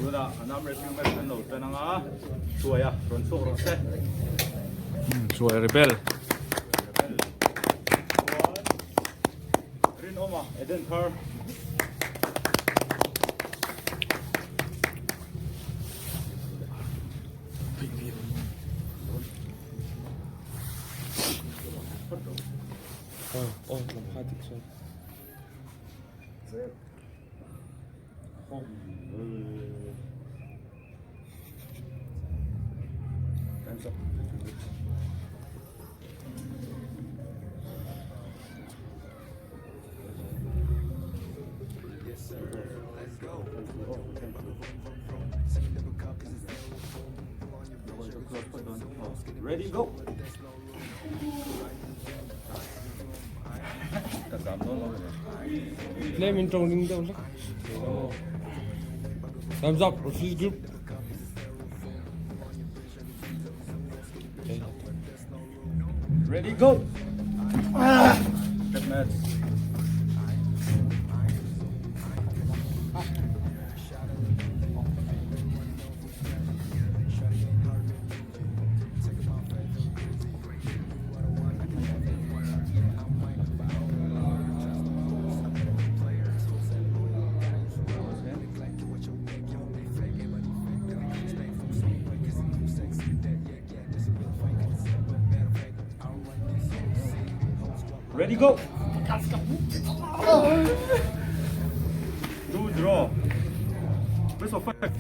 Tunah an arm wrestling match kan lo tan anga Hruaia rawn chhuak rawh se. Hruai rebel. Rebel. Chuan Rinawma Eden Thar. Time's up. Ready go. Ka zam dawn lo le. Tlem in tawng ding deuh hlek. Time's up. Refuse group. Ready go. Ah. Step match. Ready go. Do draw. Best of five.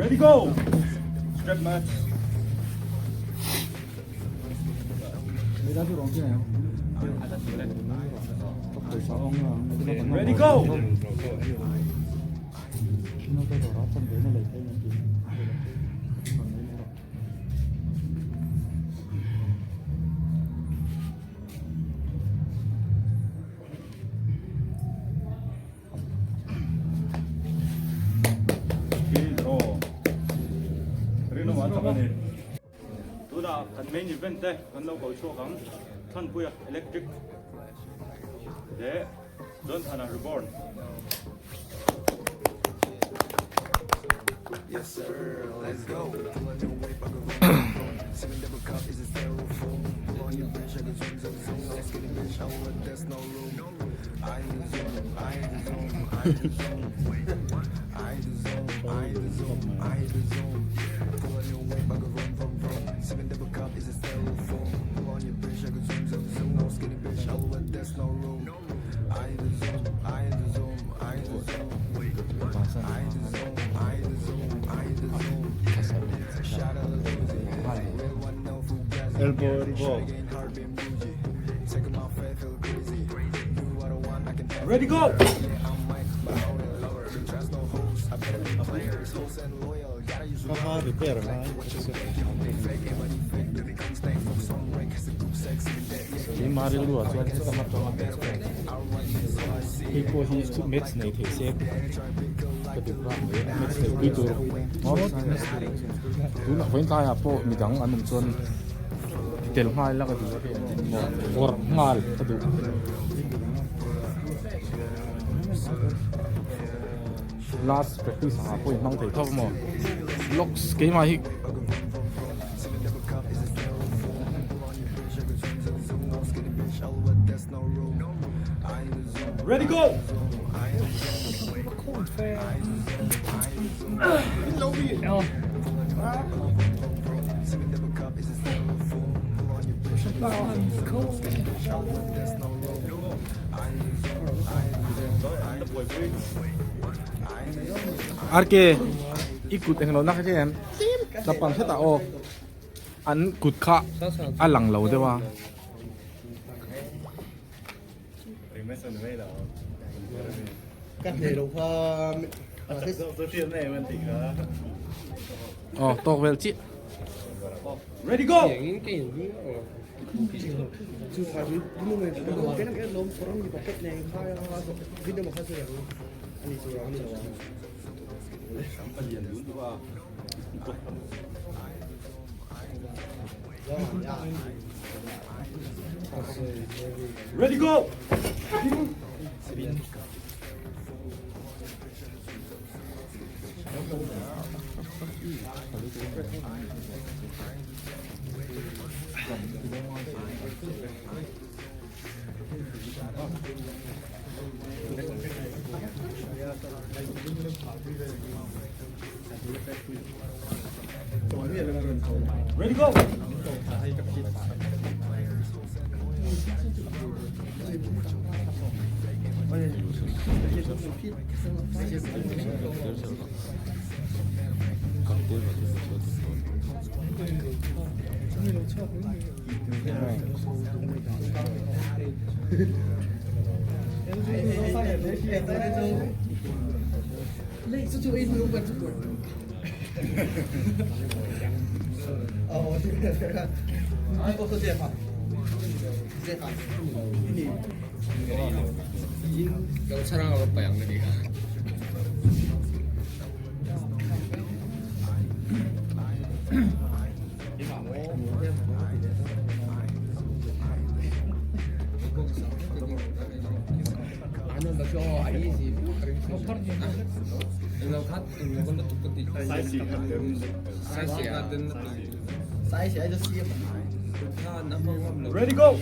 Ready go. Strap match. Ready go. Tunah kan main event te kan lo ko chhuak ang Thanpuia Electric leh Dawnthana Reborn. Elbow elbow. Ready go. Kha repair ngai. Keimah rilru ah chuan chutam atanga hei pawh hi chu match nei thei se ka duh vang mai a match nei pui tur tunah vawiin tlaiah pawh midang an awm chuan tel nghal ila ka duh a vawrh nghal ka duh. Last practice ah pawh in hmang thei tho maw locks keimah hi Ready go. RK i kut englo na kha che em tlapang hretah aw an kut kha a lang lo deuh a. Aw tawk vel chiah. Ready go! Ready go! Ready go! Ready go! Ready go!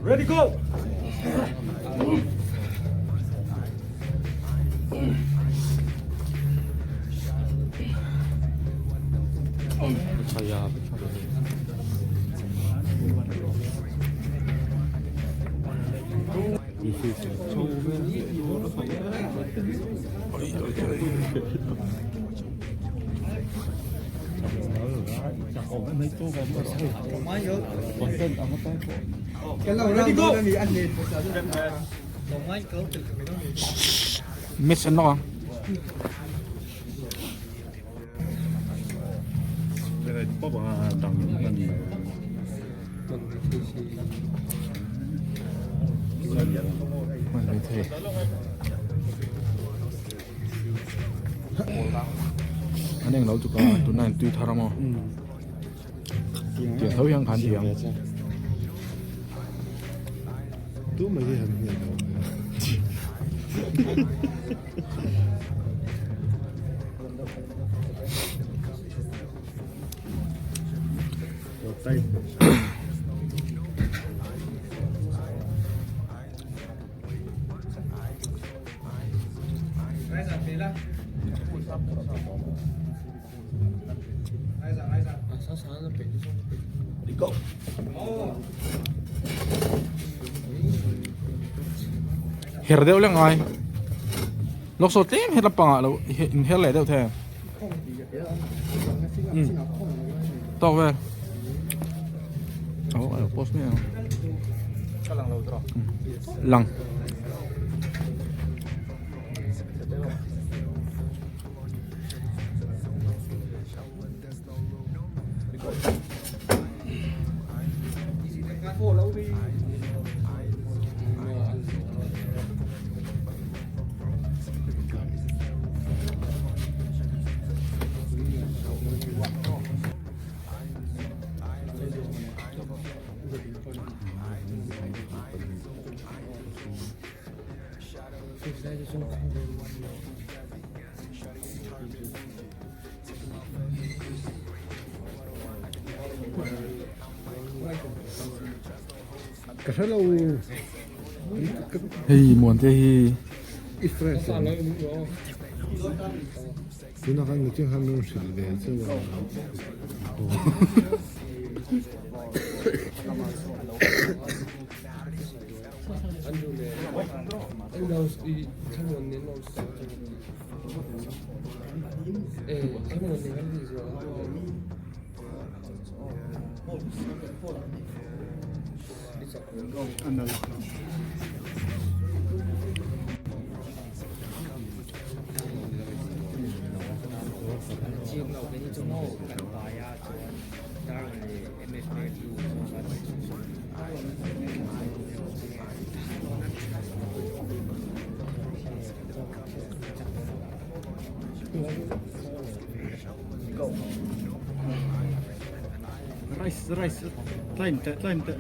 Ready go! Miss an lawk ang. An eng lo tuk a tunah in tui thar a maw tiang tho hian khan ti ang. Her deuh leh ngai lawk saw tlem he lampangah lo in her leh deuh thei um tawk vel oh a lo post mai ang lang. Ka hre lo. Hei Muante hi. Rice rice tlai teh tlai teh.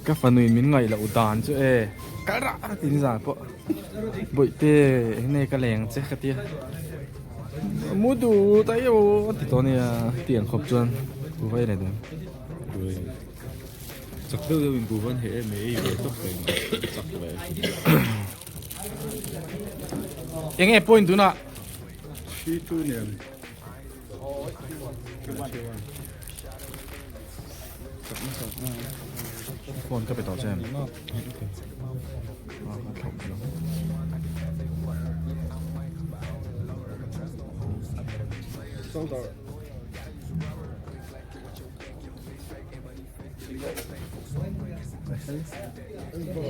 Ka fanu in min ngaih loh dan chu e kal rah rah tin zan pawh bawihte enge ka leng che ka tia mu duh ta io a ti tawh ania tiang khawp chuan kuhva ei leh dawn. Chak deuh deuh in kuhva an heh em ei ve tawp reng a chak ve. Enge point tunah? 3-2 nen. Phone ka pe tawh che em?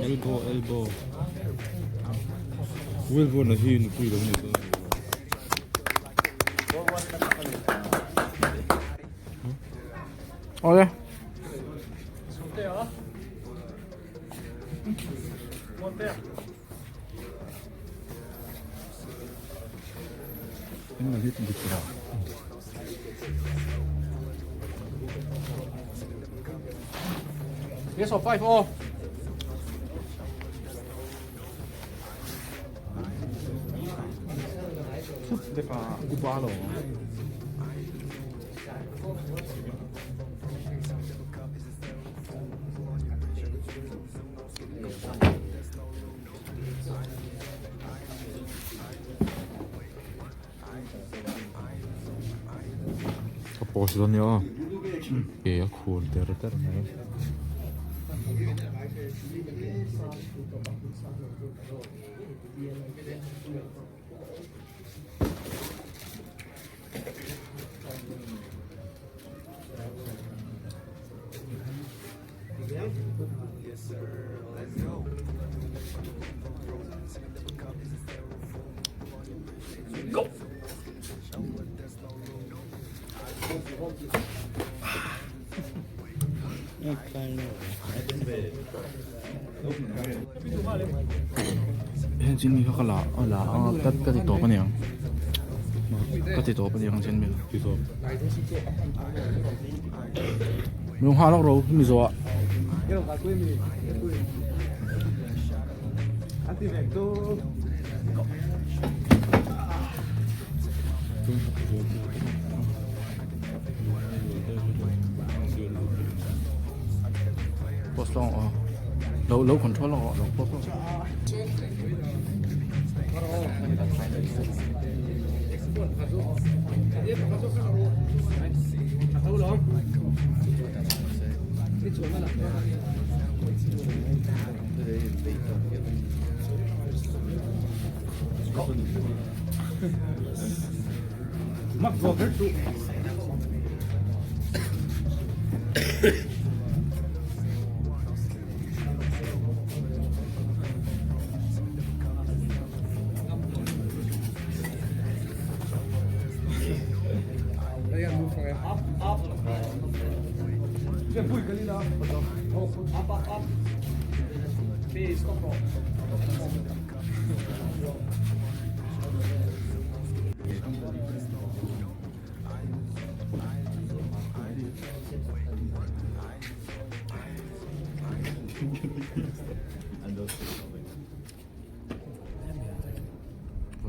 Elbow elbow Wilbur na hi nupui lo ni dawn. Awle. Yes or 5 all. Upa lo. Ka post dawn nia aw ke a khur der der mai. Heng chin mi kha ka la a la a ka ka ti tawp aniang ka ti tawp aniang chin mi Ti tawp. Lung ha lawk ro mi zawh ah. Post long aw. Lo lo control long aw lo post long.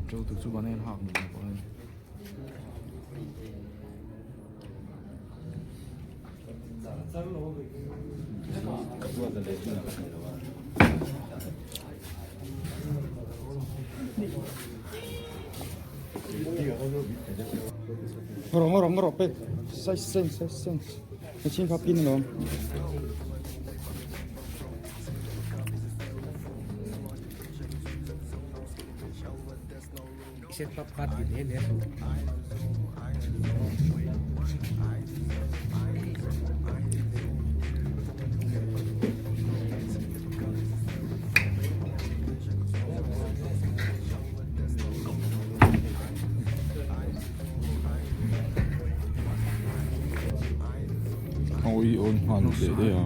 to tu chu banian hak ni pawh a ni. Awi awn nghal teh daih a.